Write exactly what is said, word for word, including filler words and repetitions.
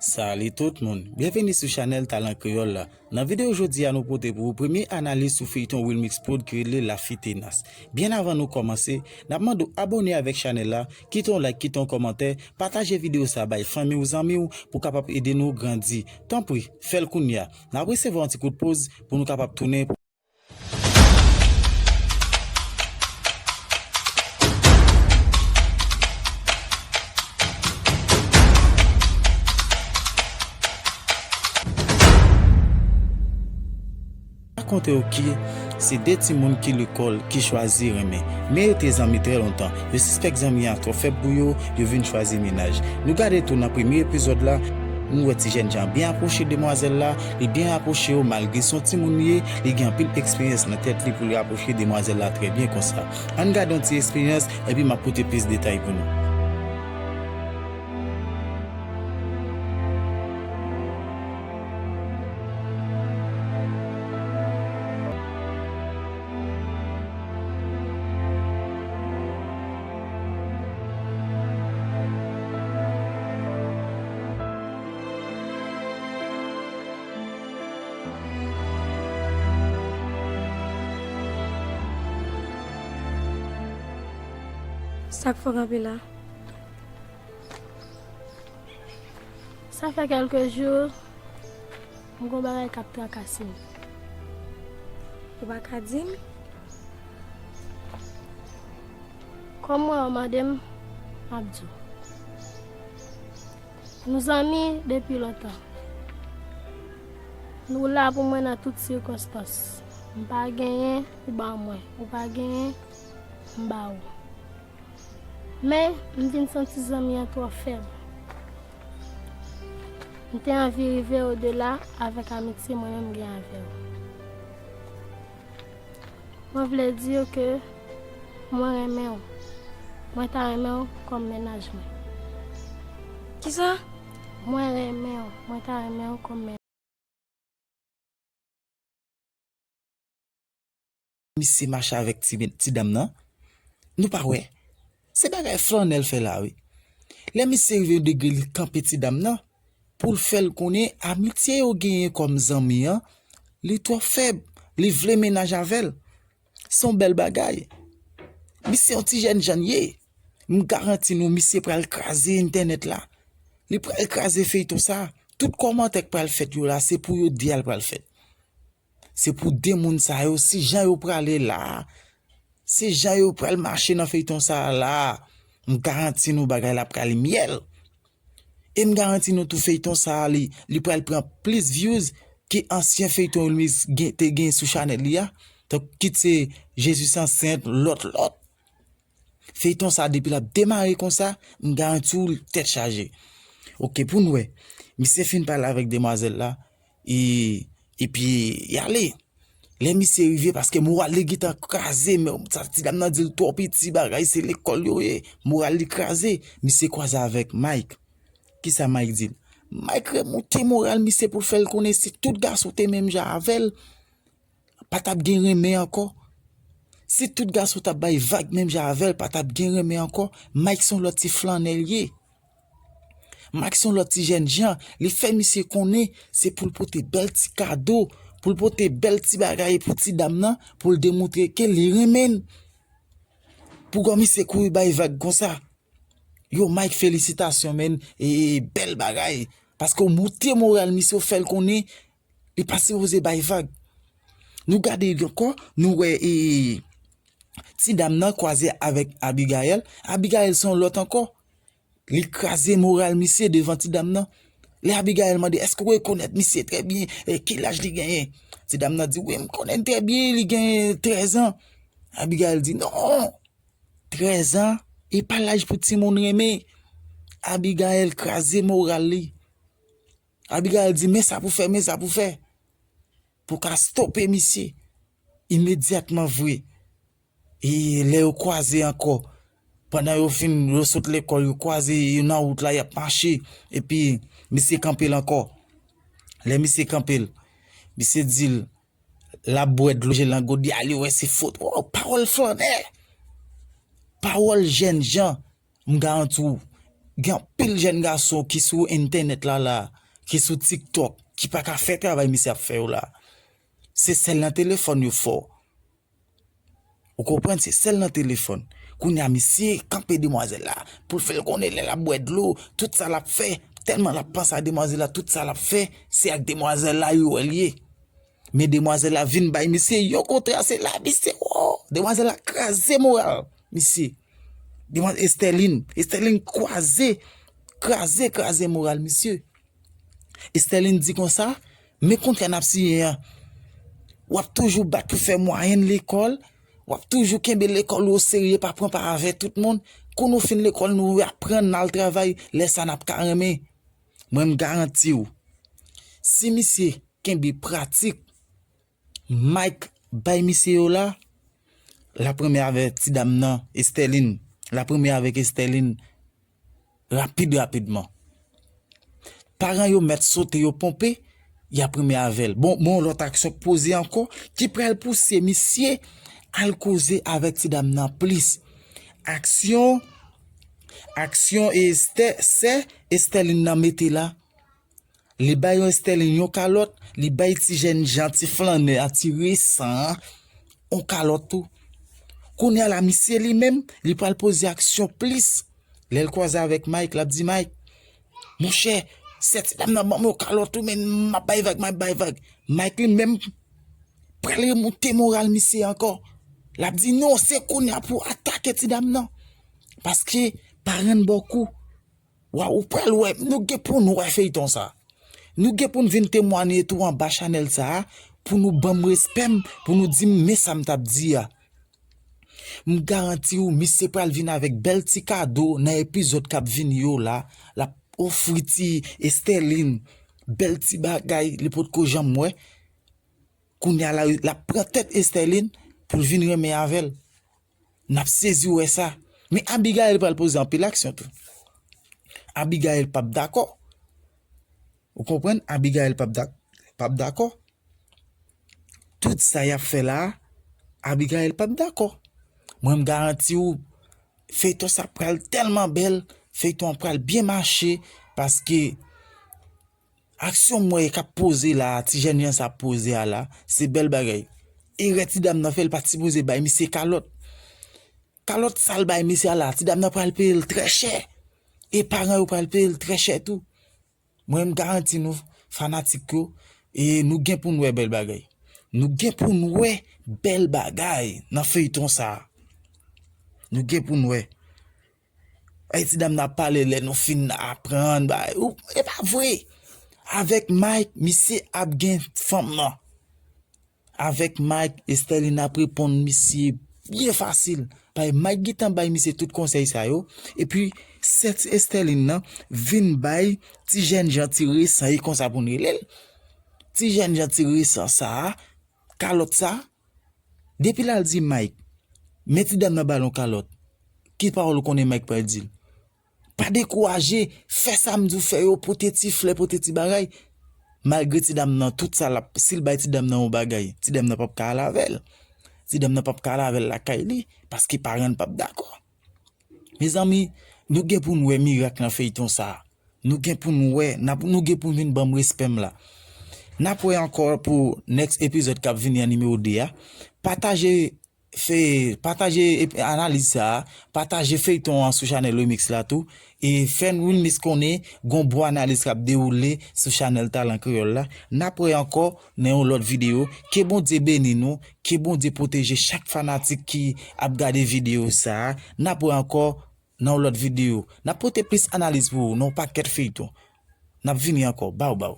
Salut tout moun, byenveni sou chanèl Talan Kreyòl la. Nan videyo jodi a, nou pote pou ou premye analiz sou feyton Wilmix Prod ki rele La Fille Tenace. Byen avan nou kòmanse, n ap mande w abòne avèk chanèl la, kite yon like, kite yon kòmantè, pataje videyo sa bay fanmi w, zanmi w pou kapab ede nou grandi. Tanpri, fè l kounye a. N ap resevwa yon ti kout poz pou nou kapab tounen. Rakonte w ke se de timoun ki lekòl ki chwazi renmen, men yo te zanmi trè lontan. Yo sispèk zanmi an twò fèb pou yo, yo vin chwazi mennaj. Nou gade tou nan premye epizòd la, nou wè ti jènjan byen apwoche demwazèl la, li byen apwoche yo malgre se yon timoun li ye, li gen anpil eksperyans nan tèt li pou li apwoche demwazèl la trè byen konsa. Ann gade yon ti eksperyans, epi m ap pote plis detay pou nou. Sa k fè w kanpe la? Sa fè kèlke jou, m gon bagay k ap trakase m. Ou pa ka di m? Kòm w wè w mande m, m ap di w. Nou zanmi depi lontan. Nou la pou mwen nan tout sikonstans. M pa genyen, ou ba mwen. Ou pa genyen, m ba ou. Men, m vin santi zanmi an twò fèb. M te anvi rive odela avèk amitye mwen menm m gen avè w. Mwen vle di w ke mwen renmen w. Mwen ta renmen w kòm mennaj mwen. Kisa? Mwen renmen w. Mwen ta renmen w kòm mennaj. Misye mache avèk ti, ti dam nan. Nou pa wè. Se bagay flannè l fè la, wi. Lè misye rive yon degre, li kanpe ti dam nan pou l fè l konnen amitye yo genyen kòm zanmi an, li twò fèb, li vle mennaj avè l. Se yon bèl bagay. Misye yon ti jènjan l ye. M garanti nou, misye pral kraze entènèt la. Li pral kraze feyton sa. Tout kòmantè k pral fèt yo la, se pou yo di a l pral fèt. Se pou de moun sa yo, se jan yo prale la, se jan yo pral mache nan feyton sa la, m garanti nou bagay la pral myèl. E m garanti nou tou feyton sa li, li pral pran plis views ke ansyen feyton Wilmix gen, te gen sou chanèl li a. Tank kit se Jezi Sansent, lòt, lòt. Feyton sa depi l ap demare konsa, m garanti w tèt chaje. Oke, pou n wè. Misye fin pale avèk demwazèl la, e, epi y ale. Lè misye rive, paske moral li gentan kraze, men sa ti dam nan di l twò piti, bagay se lekòl yo ye, moral li kraze. Misye kwaze avèk Mike. Kisa Mike di l? Mike remonte moral misye pou l fè l konnen si tout gason te menm jan avè l, pa t ap gen renmen ankò. Si tout gason t ap bay vag menm jan avè l, pa t ap gen renmen ankò. Mike se yon lòt ti flannè l ye. Mike se yon lòt ti jènjan. Li fè misye konnen se pou l pote bèl ti kado, pou l pote bèl ti bagay pou ti dam nan, pou l demontre ke li renmen l. Pou kòman misye kouri bay vag konsa. Yo, Mike, felisitasyon, menn. E, e, bèl bagay. Paske w monte moral misye, w fè l konnen li pa sipoze bay vag. Nou gade ankò, nou wè, e, ti dam nan kwaze avèk Abigail. Abigail se yon lòt ankò. Li kraze moral misye devan ti dam nan. Lè Abigail mande, "Èske w rekonèt misye trè byen? E, ki laj li genyen?" Ti dam nan di, "Wi, m konnen l trè byen, li genyen trèz an." Abigail di, "Non, trèz an, e pa laj pou timoun renmen." Abigail kraze moral li. Abigail di, "Men sa pou fè, men sa pou fè." Pou ka stope misye imedyatman vre. E lè yo kwaze ankò, pandan yo fin, yo sot lekòl, yo kwaze, yo nan wout la, y ap mache, epi misye kanpe l ankò. Lè misye kanpe l, misye di l, l ap bwè dlo, je langot, li ale wè se fot. Oh, pawòl flannè! Pawòl jènjan! M garanti w, Gen anpil jèn gason ki sou entènèt la la, ki sou TikTok, ki pa ka fè travay misye ap fè yo la. Se sèl nan telefòn yo fò. Ou konprann? Se sèl nan telefòn. Kounye a, misye kanpe demwazèl la pou l fè l konnen lè l ap bwè dlo, tout sa l ap fè, tèlman l ap panse a demwazèl la, tout sa l ap fè, se ak demwazèl la yo wè l ye. Men demwazèl la vin bay misye yon kontra, se la misye, wo, demwazèl la kraze moral misye. Demwazèl Estèlin, Estèlin kwaze, kraze, kraze moral misye. Estèlin di konsa, men kontra n ap siyen an, w ap toujou bat pou fè mwayèn lekòl, w ap toujou kenbe lekòl ou oserye, pa pran pa avè tout moun. Kou nou fin lekòl, nou aprann, n al travay, lè sa n ap ka renmen. Mwen, m garanti w, si misye kenbe pratik Mike bay misye yo la, l ap renmen avè ti dam nan, Estèlin. L ap renmen avèk Estèlin rapid, rapidman. Paran yo mèt sote, yo ponpe, y ap renmen avè l. Bon, bon, lòt aksyon k poze ankò, ki pral pouse misye al koze avèk ti dam nan plis. Aksyon, aksyon Estè, sè Estèlin nan mete la. Li bay yon Estèlin yon kalòt, li bay ti jènjan, ti flannè a, ti resan an, yon kalòt tou. Kounye a la, misye li menm, li pral poze aksyon plis. Lè l kwaze avèk Mike, l ap di Mike, monchè, sè ti dam nan ban m yon kalòt tou, men m ap bay vag, m ap bay vag. Mike li menm pral remonte moral misye ankò. L ap di non, se kounye a pou w atake ti dam nan. Paske paran n ba w kou. Wa, ou pral wè, nou gen pou n wè feyton sa. Nou gen pou n vin temwanye tou anba chanèl sa a, pou nou ban m respè m, pou nou di m men sa m t ap di a. M garanti w, misye pral vin avèk bèl ti kado nan epizòd k ap vini yo la. L ap ofri ti Estèlin bèl ti bagay li potko janm wè. Kounye a la, l ap pran tèt Estèlin pou l vin renmen avè l. N ap sezi wè sa. Men Abigail pral poze anpil aksyon tou. Abigail p ap dakò. Ou konprann? Abigail p ap da-, p ap dakò. Tout sa y ap fè la a, Abigail p ap dakò. Mwen, m garanti w, feyton sa pral tèlman bèl, feyton an pral byen mache, paske aksyon m wè k ap poze la, ti jènjan sa ap poze a la, se bèl bagay. Erè ti dam nan fè, l pa t sipoze bay misye kalòt. Kalòt sa l bay misye a la, ti dam nan pral peye l trè chè. E paran yo pral peye l trè chè tou. Mwen, m garanti nou, fanatik yo, e nou gen pou n wè bèl bagay. Nou gen pou n wè bèl bagay nan feyton sa a. Nou gen pou n wè. Ay, ti dam nan ap pale lè nou fin aprann bagay. Ou, e pa vre. Avèk Mike, misye ap gen fanm nan. Avèk Mike, Estèlin ap reponn misye byen fasil. Paske Mike gentan bay misye tout konsèy sa yo. Epi, sè ti Estèlin nan vin bay ti jènjan, ti resan, e konsa pou n rele l. Ti jènjan, ti resan sa a, kalòt sa a, depi l al di Mike, men ti dam nan ba l yon kalòt, ki pawòl ou konnen Mike pral di l? Pa dekouraje, fè sa m di w fè yo, pote ti flè, pote ti bagay. Malgre ti dam nan, tout sa l ap, si l bay ti dam nan yon bagay, ti dam nan p ap ka al avè l. Ti dam nan p ap ka al avè l lakay li, paske paran l p ap dakò. Mezanmi, nou gen pou n wè mirak nan feyton sa a. Nou gen pou n wè, n ap, nou gen pou n vin ban m respè m la. N ap wè ankò pou next episode k ap vini an nimewo de a. Pataje fè, pataje ep-, analiz sa a, pataje feyton an sou chanèl Remix la tou, e fè Remix konnen gon bon analiz k ap dewoule sou chanèl Talan Kreyòl la. N ap wè ankò nan yon lòt videyo. Ke Bondye beni nou, ke Bondye pwoteje chak fanatik ki ap gade videyo sa a. N ap wè ankò nan yon lòt videyo. N ap pote plis analiz pou ou nan yon pakèt feyton. N ap vini ankò. Bawbaw.